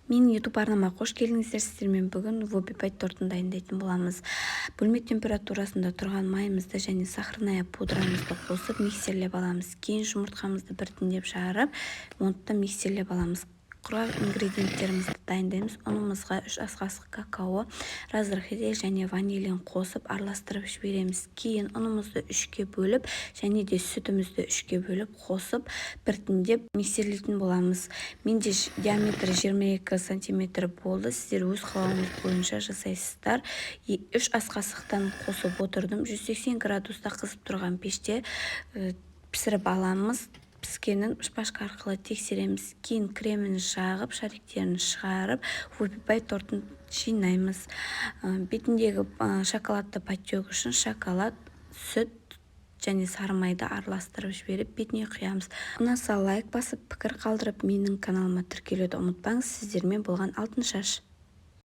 Менің YouTube арнама қош келдіңіздер! Сіздермен бүгін воби пай тортын дайындайтын боламыз. Бөлме температурасында тұрған майымызды және сахарная пудрамызды қосып, миксерлеп аламыз. Кейін жұмыртқамызды біртіндеп жарып, оны да миксерлеп аламыз. Құрғақ ингредиенттерімізді дайындаймыз. Ұнымызға 3 ас қасық какао, разрыхлитель және ванилин қосып, араластырып жібереміз. Кейін ұнымызды үшке бөліп және де сүтімізді үшке бөліп қосып, біртіндеп миксерлейтін боламыз. Менде диаметрі 22 сантиметр болды, сіздер өз қалауыңыз бойынша жасайсыздар. 3 ас қасықтан қосып отырдым. 180 градуста қызып тұрған пеште пісіріп аламыз. Піскенін шпажка арқылы тексереміз. Кейін кремін жағып, шариктерін шығарып, воби пай тортын жинаймыз. Бетіндегі шоколадты подтек үшін шоколад, сүт және сары майды араластырып жіберіп, бетіне құямыз. Ұнаса, лайк басып, пікір қалдырып, менің каналыма тіркелуді ұмытпаңыз. Сіздермен болған Алтыншаш.